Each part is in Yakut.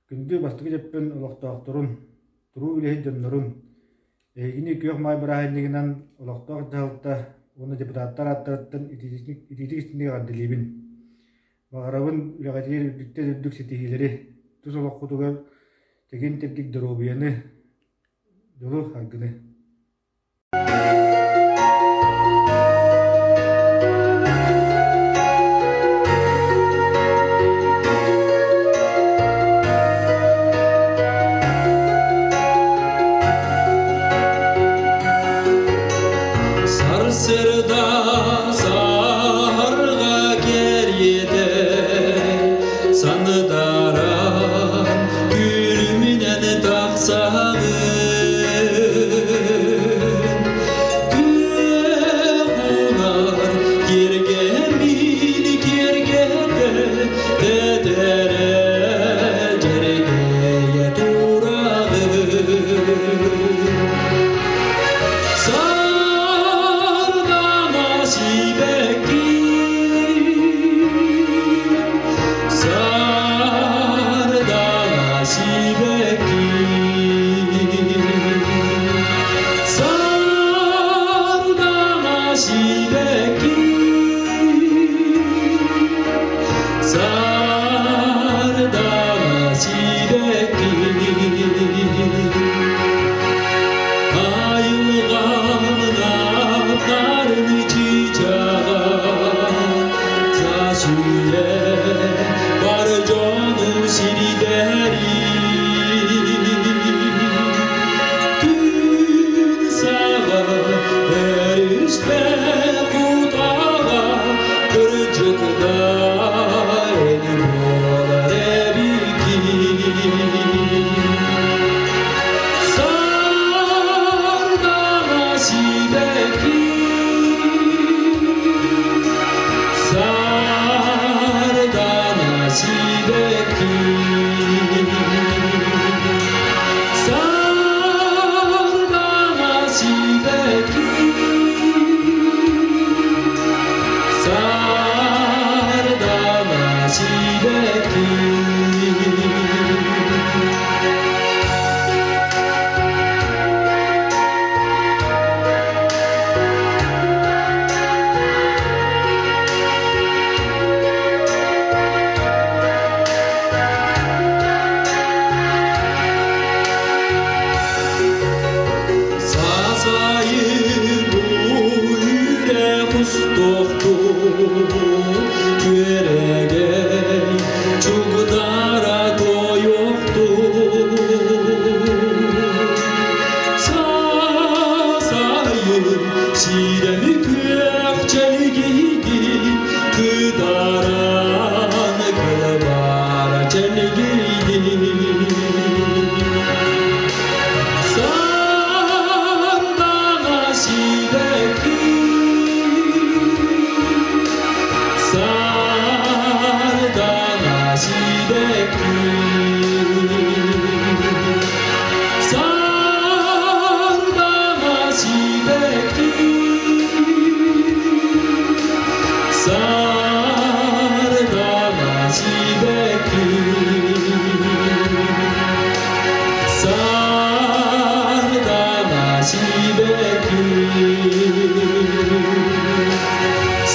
Күндү бастакы дьөппөн олохтоохторун, туруу үлэһит дьоннорун, эһигини күөх маай бырааһынньыгынан олохтоох дьаһалта уонна депутаттар ааттарыттан итиитик-истиҥник эҕэрдэлиибин. Баҕарабын үлэҕитигэр үрдүктэн үрдүк ситиһиилэри, тус олоххутугар чэгиэн-чэбдик доруобуйаны, дьолу-саргыны. Сарсырда саһарга кэриэтэ сандаран күлүмүнэн тахсаҕын Күөх унар киэргэмин киэргэтэ тэтэрэ дьэргэйэ тураҕын Сардана сибэкки Сардана сибэкки Сардана сибэкки Сардана сибэкки Айылҕамнаптарын чыычааҕа Сасүйэ бар дьону сирдэри Күн саҕа өрүстээх утаҕа Кырдьыкта эн буолар эбиккин Сардана сибэкки Сардана сибэкки Сардана сибэкки Сардана сибэкки Сасайы бу үрэх устуохтуу күөрэгэй чугдара тойохтуу Сасайы сирэми күөх чэлгийдин кыдаран кылбара чэлгийдин Сардана сибэкки Сардана сибэкки Сардана сибэкки Сардана сибэкки Сардана сибэкки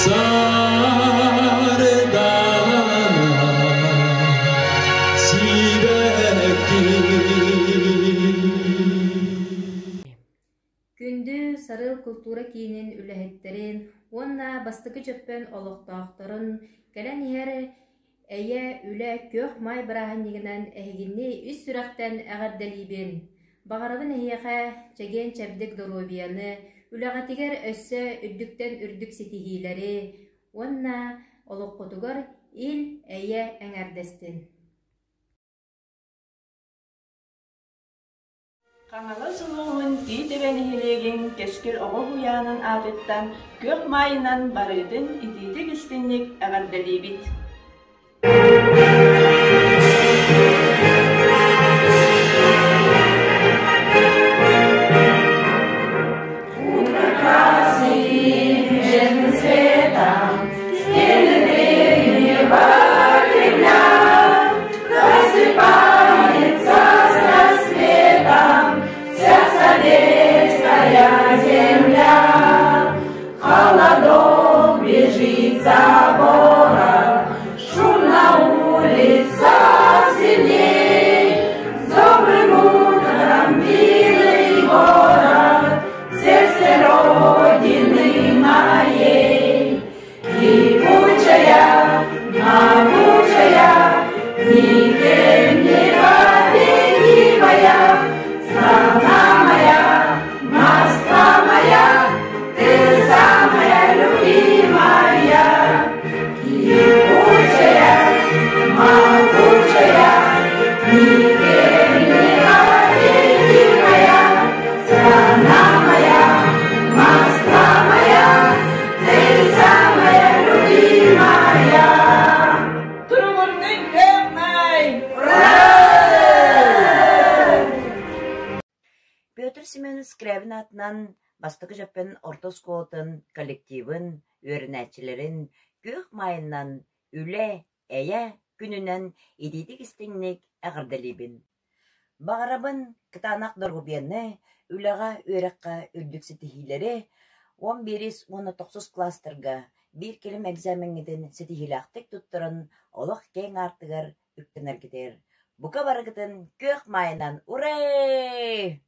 Сардана сибэкки Күндү Сарыал култуура киинин үлэһиттэрин уонна Бастакы Дьөппөн олохтоохторун кэлэн иһэр Эйэ, үлэ, күөх маай бырааһынньыгынан эһигини ис сүрэхтэн эҕэрдэлиибин! Баҕарабын эһиэхэ чэгиэн-чэбдик доруобуйаны, үлэҕитигэр өссө үрдүктэн үрдүк ситиһиилэри уонна олоххутугар ил-эйэ эҥэрдэстин! Хаҥалас улууһун Тиит Эбэ нэһилиэгин Кэскил оҕо уһуйаанын аатыттан күөх маайынан барыытын итиитик-истиҥник эҕэрдэлиибит! Утро красным нежным светом Стены древнего Кремля. Просыпаются. Бэйэбин аатынан Бастакы Дьөппөн орто оскуолатын коллективын, үөрэнээччилэрин күөх маайынан үлэ, эйэ күнүнэн итиитик-истиҥник эҕэрдэлиибин! Баҕарабын кытаанах доруобуйаны, үлэҕэ, үөрэххэ үрдүк ситиһиилэри, уон биирис уонна тохсус кылаастарга биир кэлим экзамеҥҥытын ситиһиилээхтик туттаран олох киэҥ аартыгар үктэнэргитигэр бука барыгытын күөх маайынан урээ!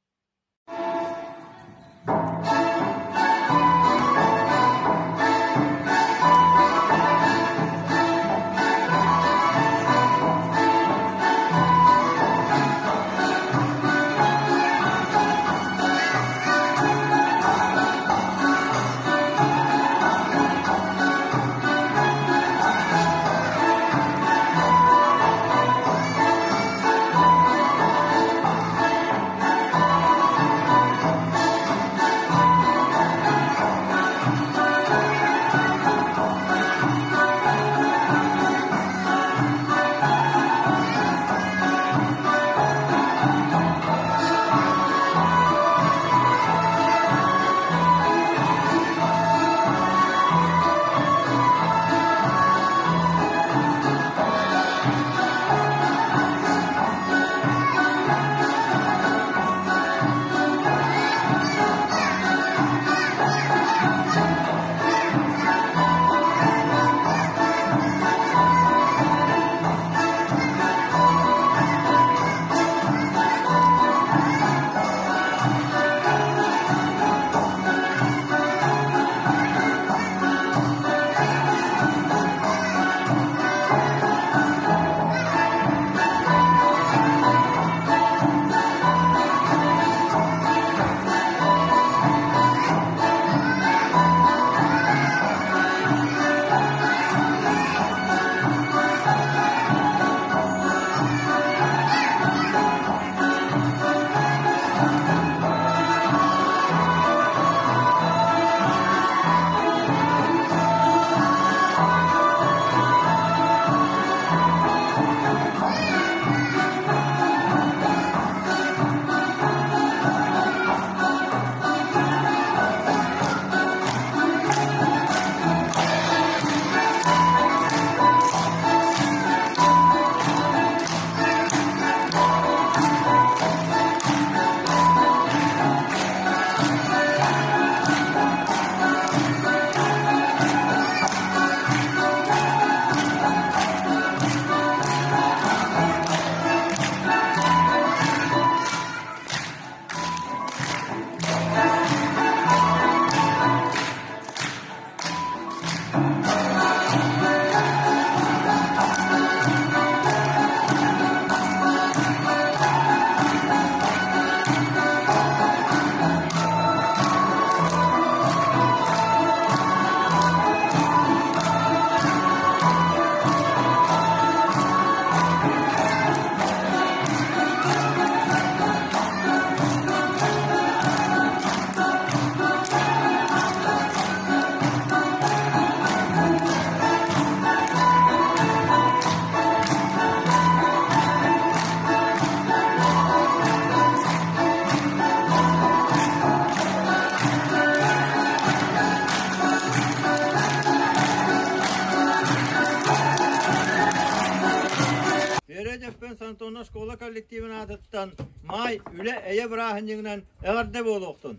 Үөрэ Дьөппөн Сантона школа коллективын аатыттан Маай үлэ эйэ бырааһынньыгынан эҕэрдэ буолуохтун!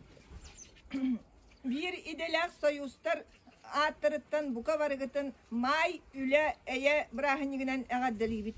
Биир идэлээх союзтар ааттарыттан бука барыгытын Маай үлэ эйэ бырааһынньыгынан эҕэрдэлиибит!